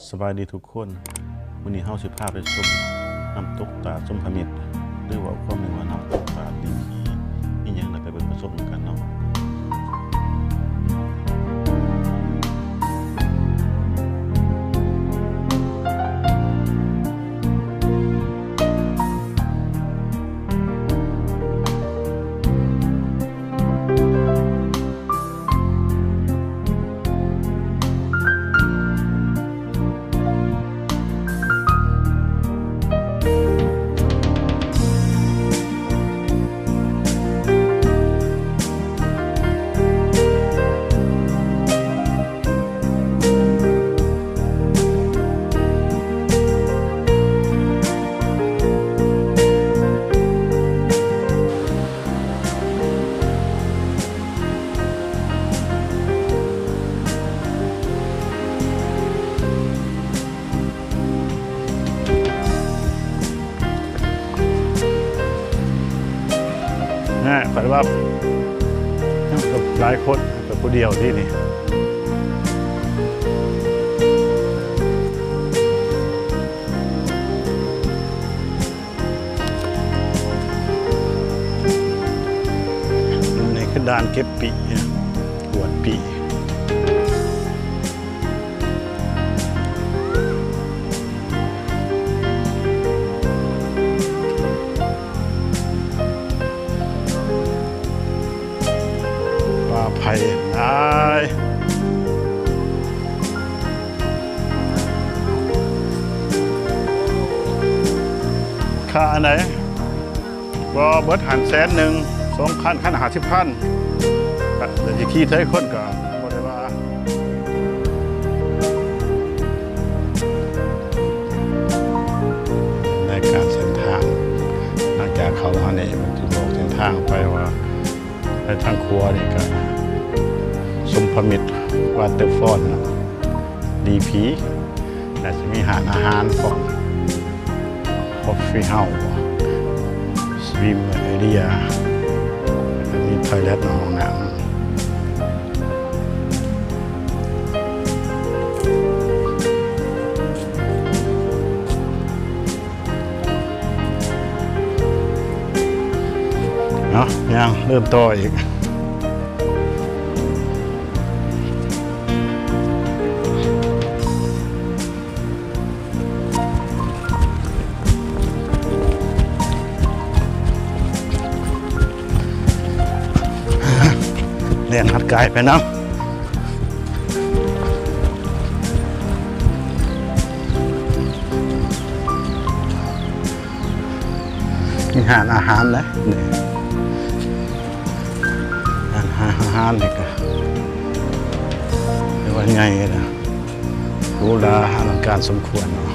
ສະບາຍດີທຸກຄົນ, ມື້ນີ້ເຮົາຊິພາໄປຊົມນ້ຳຕົກຕາຊົມພະມິດ ຫຼືເວົ້າຄວາມແມ່ນວ່ານ້ຳຕົກຕາດລີພີ ມີຫຍັງ ແລ້ວໄປເບິ່ງໄປຊົມນຳກັນເນາະ. ແນ່ ຂ້ອຍວ່າຫຼາຍຄົນ ໄປຜູ້ດຽວຕິນີ້. ນີ້ຄືດ່ານເກັບປີ້ ກວດປີ້. ປາໄຜ່ຫຼາຍ. ຄ່າອັນໃດ? ບໍ່ ເບິດຫັ້ນແສນໜຶ່ງ ສອງຄັນ ຄັນຫ້າສິບພັນ ກະຊິຂີ່ເທົ່າໃດຄົນກະບໍ່ໄດ້ວ່າ. ໃນການເສັ້ນທາງ ຫຼັງຈາກເຂົ້າມານີ້ ເພິ່ນຊິບອກເສັ້ນທາງໄປວ່າ ໄປທາງຂວານີ້ກະຊົມພະມິດ ວາເຕີຟອນເນາະ ດີພີ ແລະ ຊິມີຮ້ານອາຫານພ້ອມ ຄອບຟີເຮົາ ສະວິມເອເຣຍ ມີທອຍເລັດ ຫ້ອງນ້ຳ. ເອົາ ຍ່າງເລີ່ມຕໍ່ອີກ. ແລ່ນຮັດກາຍໄປນຳ. ມີຮ້ານອາຫານເດ້ ນີ້ ຮ້ານອາຫານນີ້ກະຖືວ່າໃຫຍ່ນະ ຫຼູຫຼາອະລັງການສົມຄວນເນາະ.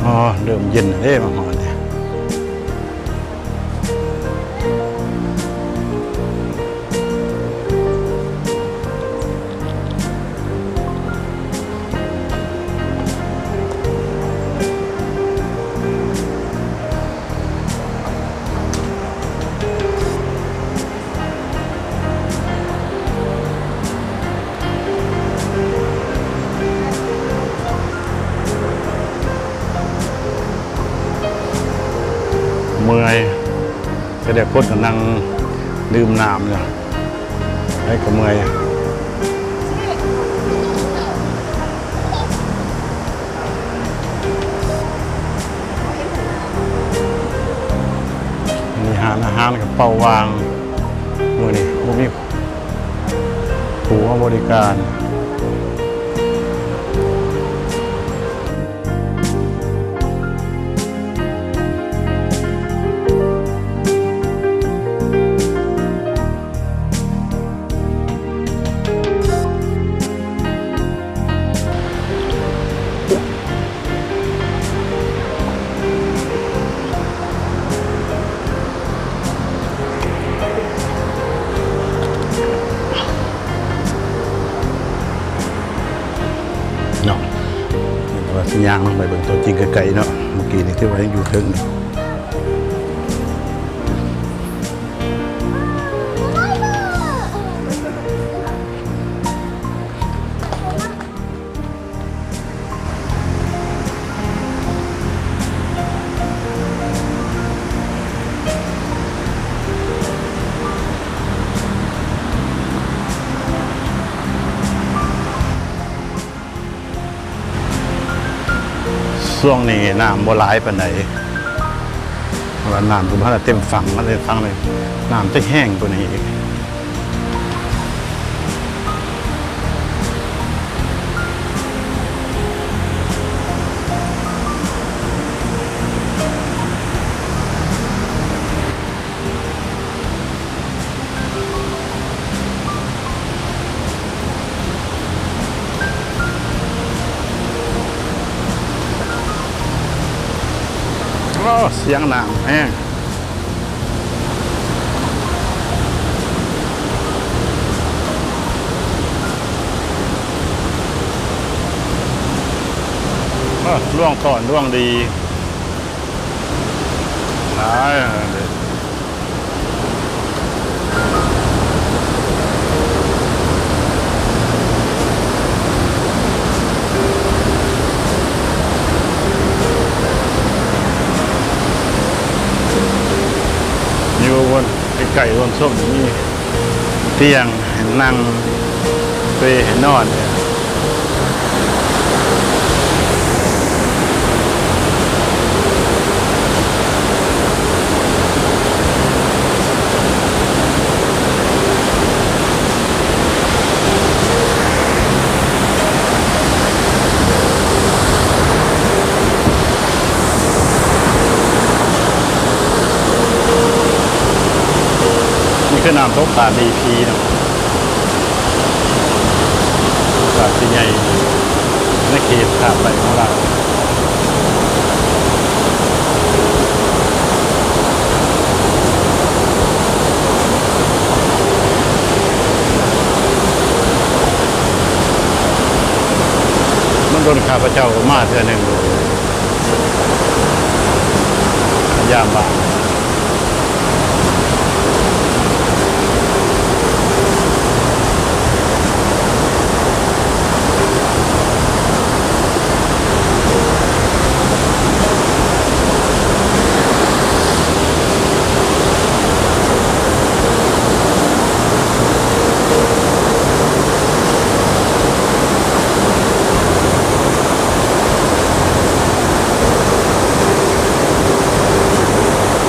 ອໍ ເລີ່ມເຢັນແລ້ວເດ້ ມາຮອດນີ້. ເມື່ອຍ ແຕ່ລະຄົນກໍນັ່ງດື່ມນ້ຳຢູ່ ໃຜກໍເມື່ອຍ. ມີຮ້ານອາຫານກະເປົ່າວ່າງ ມື້ນີ້ບໍ່ມີຜູ້ມາບໍລິການ. ເ ຍ່າງລົງໄປເບິ່ງຕົວຈິງໃກ້ໆເນາະ. ເມື່ອກີ້ນີ້ຖືວ່າຍັງຢູ່ເທິງນີ້. ຊ່ວງນີ້ນ້ຳບໍ່ຫຼາຍປານໃດ ເພາະວ່ານ້ຳກໍບໍ່ທັນໄດ້ເຕັມຝັ່ງ. ຄັນເຕັມຝັ່ງນີ້ ນ້ຳຈະແຮງກວ່ານີ້ອີກ. ໂອ້ ສຽງນ້ຳແຮງ. ໂອ້ ຫຼວງຕ້ອນ ຫຼວງດີ. ຫຼາຍເດ້ ຢູ່ບ່ອນໃກ້ໆ ບ່ອນຊົມນີ້ມີ ຕຽງໃຫ້ນັ່ງ ເປໃຫ້ນອນ. ນີ້ຄືນ້ຳຕົກຕາດດີພີເນາະ ຕາດທີ່ໃຫຍ່ໃນເຂດຄາບໄລ່ຂອງລາວ. ມັນດົນຂ້າພະເຈົ້າມາເທື່ອໜຶ່ງ ຍາມວ່າງ. ໂ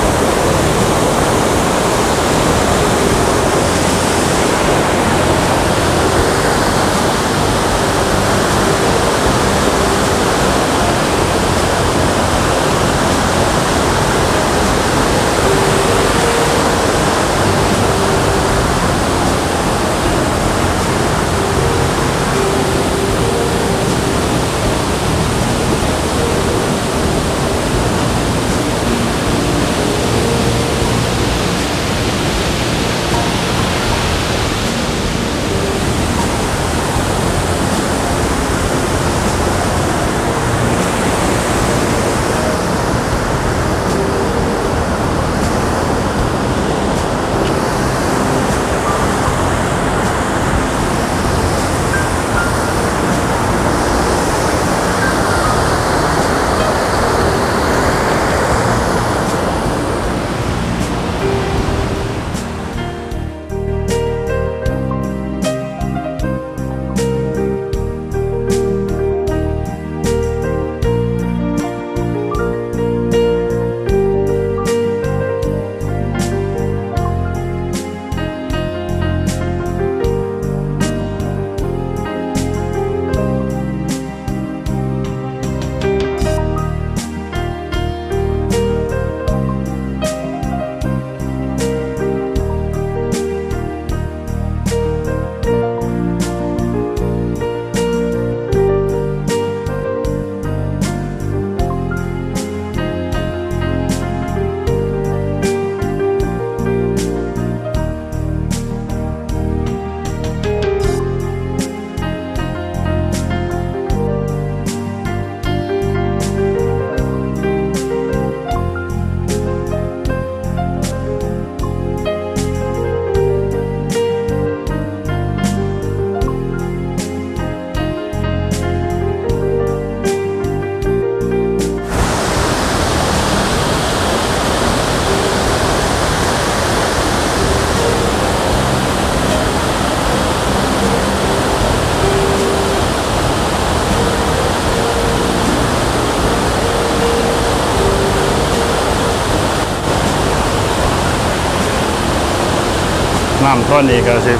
ນ້ຳຕອນນີ້ກໍຊິ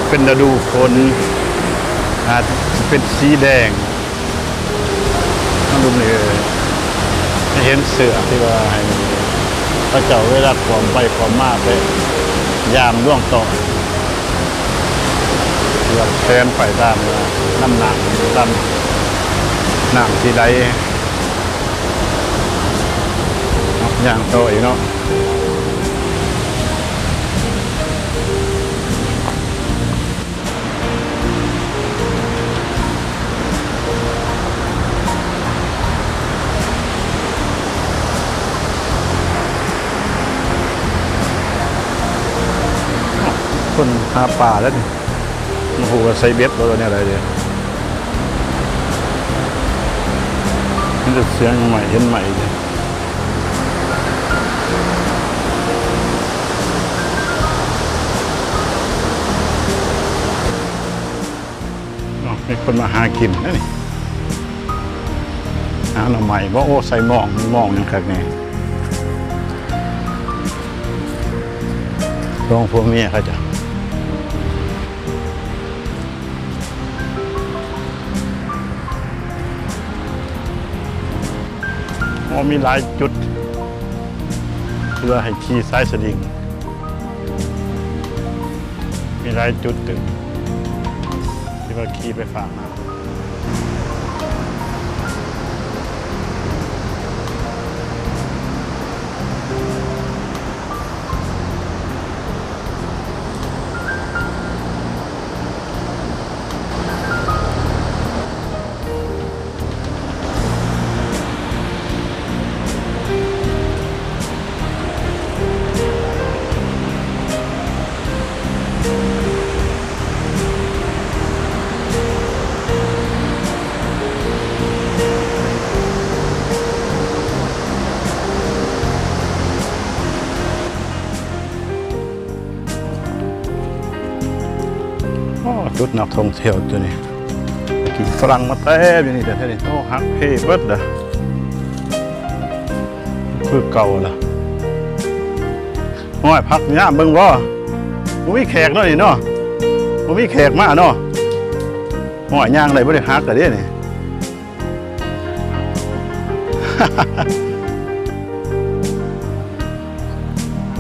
ເປັນລະດູຝົນ ອາດເປັນສີແດງ. ມາລຸມນີ້ ໃຫ້ເຫັນເສື້ອທີ່ວ່າໃຫ້ເຂົາເຈົ້າເວລາຂ້ອມໄປຂ້ອມມາໄປຢາມດວງຕອນ ທີ່ວ່າແລ່ນໄປຕາມນ້ຳນ້ຳ ນ້ຳທີ່ໄຫຼ ຍ່າງຕໍ່ອີກເນາະ. ຄົນຫາປາແລ້ວນີ້ ບໍ່ຮູ້ວ່າໃສ່ເບັດບໍ່ ຫຼືແນວໃດເດ້. ມີແຕ່ສຽງໄມ້ເຫັນໄມ້ເດ້. ເນາະ ມີຄົນມາຫາກິນເດ້ນີ້ ຫາໜໍ່ໄມ້ບໍ? ໂອ້ ໃສ່ໝ້ອງ ໝ້ອງຫຍັງຄັກແນ່ ສອງຜົວເມຍເຂົາເຈົ້າ. ໂອ້ ມີຫຼາຍຈຸດ ເພື່ອໃຫ້ຂີ່ສາຍສະລິງ ມີຫຼາຍຈຸດຕື່ມ ທີ່ວ່າຂີ່ໄປຟາກນ້ຳ. ໂອ້ ຈຸດນັກທ່ອງທ່ຽວໂຕນີ້ ກິນຝຣັ່ງມາເຕັມຢູ່ນີ້ແທ້ໆນີ້. ໂອ້ ຫັກເພເບິດລະ ຄືເກົ່າລະ. ໂອ້ຍ ພັກຍາມເບິ່ງບໍ່ ບໍ່ມີແຂກເນາະນີ້ເນາະ ບໍ່ມີແຂກມາເນາະ. ໂອ້ຍ ຍ່າງໄດ້ບໍ່ໄດ້ຫັກກະເດ້ນີ້.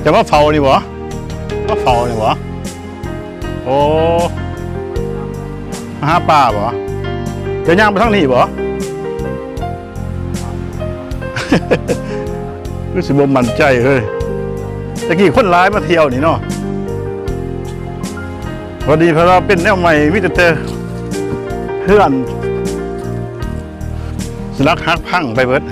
ຈະມາເຝົ້ານີ້ບໍ່? ມາເຝົ້ານີ້ບໍ່? ໂອ້ ມາຫາປາບໍ່? ຈະຍ່າງໄປທາງນີ້ບໍ່? ຄືຊິບໍ່ໝັ້ນໃຈເຮີ້ຍ. ແຕ່ກີ້ຄົນຫຼາຍມາທ່ຽວນີ້ເນາະ ພໍດີເພິ່ນວ່າເປັນແນວໃໝ່ ມີແຕ່ ແຕ່ເຮືອນ ສະຫຼັກຫັກພັງໄປເບິດ.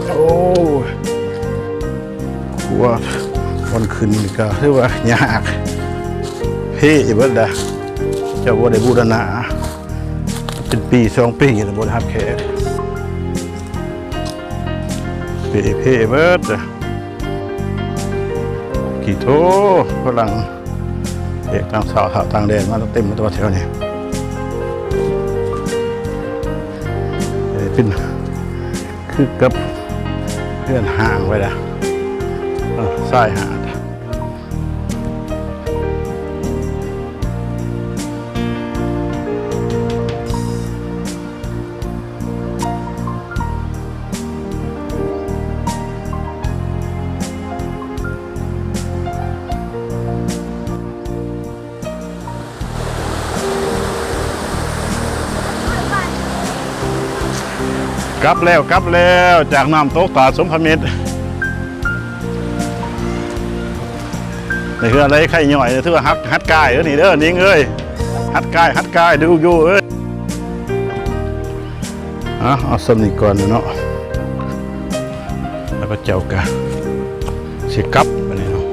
ໂອ້ ຂົວບ່ອນຂຶ້ນນີ້ກະຖືວ່າຍາກ ເພເບິດລະ ເຈົ້າບໍ່ໄດ້ບູລະນະ ເປັນປີສອງປີແລ້ວບໍ່ໄດ້ຮັບແຂກ ເພ ເພເບິດລະ. ກີ້ໂທ ຝຣັ່ງ ແຂກຕ່າງຊາວ ຊາວຕ່າງແດນມາເຕັມແຖວນີ້ ເປັນຄືກັບເຮືອນຮ້າງໄວ້ລະ ຊາຍຫາດ. ກັບແລ້ວ ກັບແລ້ວ ຈາກນ້ຳຕົກຕາດສົມພະມິດ ໃນເຮືອນໄດ້ໄຂ່ຍ່ອຍ ຖືວ່າຫັດ ຫັດກາຍເດີນີ້ເດີ ນິງເອີຍ ຫັດກາຍ ຫັດກາຍ ດູຢູ່ເອີຍ. ເອົາ ເອົາສ່ຳນີ້ກ່ອນເນາະ ແລ້ວເຂົາເຈົ້າກະຊິກັບບາດນີ້ເນາະ.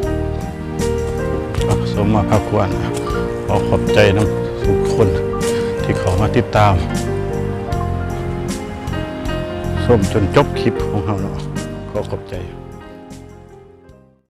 ເອົາ ສົມມາພາຄວນ ຂໍຂອບໃຈນຳທຸກຄົນທີ່ເຂົ້າມາຕິດຕາມຊົມຈົນຈົບຄລິບຂອງເຮົາເນາະ ຂໍຂອບໃຈ.